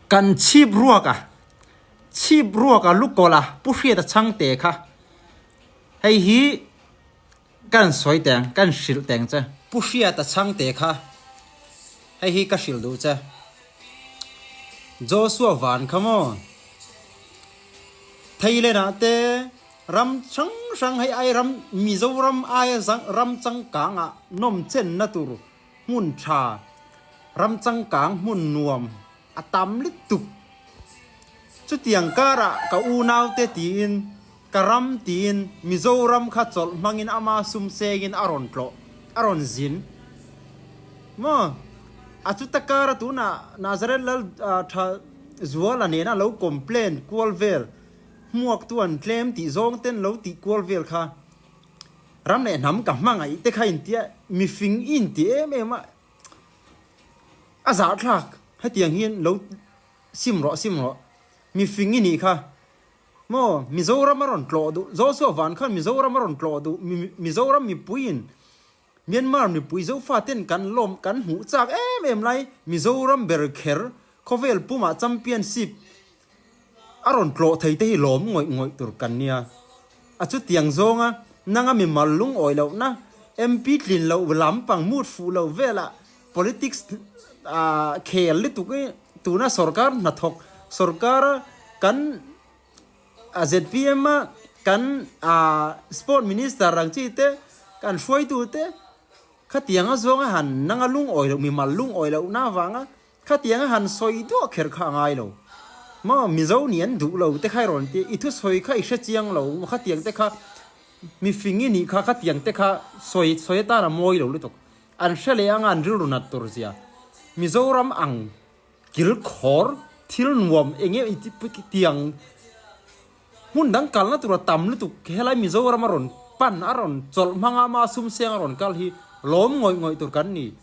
Kan chhip ruak a, chhip ruak a lukawlh a Pu Hriata chhangte kha hei hi kan sawi teng, kan hrilh teng che. Pu Hriata chhangte kha hei hi ka hrilh duh che. Joshua van kha maw? Thailand-ah te ram hrang hrang hei ai ram Mizoram aia ram changkangah nawmchenna tur hmun tha, ram changkang hmun nuam a tam lutuk. Chutiang karah ka unaute tiin, ka ram tiin Mizoram kha chawlh hmangin ama sum sengin a rawn tlawh, a rawn zin. Maw? A chuta kara tunah Nazareth Lal tha Zuala nena lo complain kual vel, hmuak tu an tlem tih zawng ten lo tih kual vel kha ram leh hnam ka hmangaih te kha intia mifing i inti em em a, a zahthlak hetiang hian lo sim rawh sim rawh mifing i nih kha maw Mizoram a rawn tlawh duh Joshua van khan Mizoram a rawn tlawh duh Mizoram mipuiin Myanmar mipui Zofaten kan lawm kan hmuh chak em em lai Mizoram ber kher khawvel pumah championship a rawn tlawh thei te hi lawm ngawih ngawih tur kan nia. A chutiang zawnga nanga mimal lungawi lohna MP tlin loh lampang mut fuh lo velah politics khel lutuk i tuna sorkar hnathawk sorkar kan ZPM a kan sport minister ang chi te kan hruaitu te khatianga zawnga han nanga lungawi loh mimal lungawi lohna avanga Khatiang a han sawi duah kher kha a ngai lo. Maw Mizo nih an duh lo te kha i rawn ti a, i thusawi kha i hre chiang lo, khatiang te kha mifing i nih kha, khatiang te kha sawi sawi atan a mawi lo lutuk. An hre leh anga an rilru nat tur zia. Mizoram ang kil khawr thil nuam eng nge tiang hmun dang kalna tur a tam lutuk helai Mizoram a rawn pan a rawn chawlh hmanga ama sum seng a rawn kal hi lawm ngawih ngawih tur kan ni.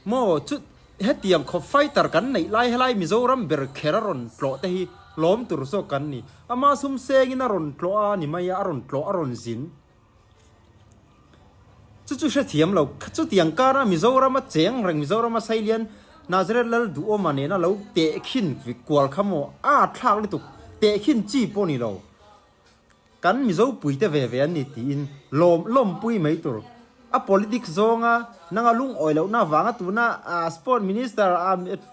Maw chu hetiang khawp fighter kan neih lai helai Mizoram ber kher a rawn tlawh te hi lawm tur zawk kan ni. Ama sum sengin a rawn tlawh a ni mai a, a rawn tlawh a rawn zin. Chu chu hrethiam lo, chutiang kara Mizoram a cheng reng Mizoram a Sailian Nazareth Lal Duhawma nena lo tehkhin kual kha maw a thlak lutuk tehkhin chi pawh ni lo. Kan Mizo puite ve ve an ni tiin lawm lawmpui mai tur. A politics zawnga nanga lungawi lohna avanga tuna Sport Minister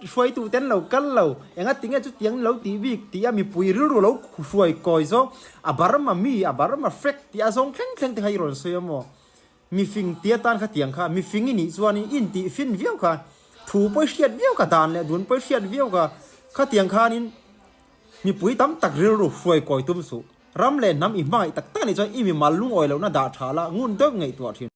hruaitu ten lo kal lo, enga tinge chutiang lo tih bik tih a mipui rilru lo hruai kawi zawng a Burma mi, a Burma flag tih a zawng thleng thleng te kha i rawn sawi a maw? Mifing tia tan kha tiang kha mifing i nih chuan i intih fin viau kha, thu pawi hriat viau kha, dan leh dun pawi hriat viau kha, khatiang khanin Mipui tam tak rilru hruai kawi tum suh. Ram leh hnam i hmangaih tak tak a nih chuan i mimal lungawi lohna dah tha la ngun deuh ngaihtuah thin.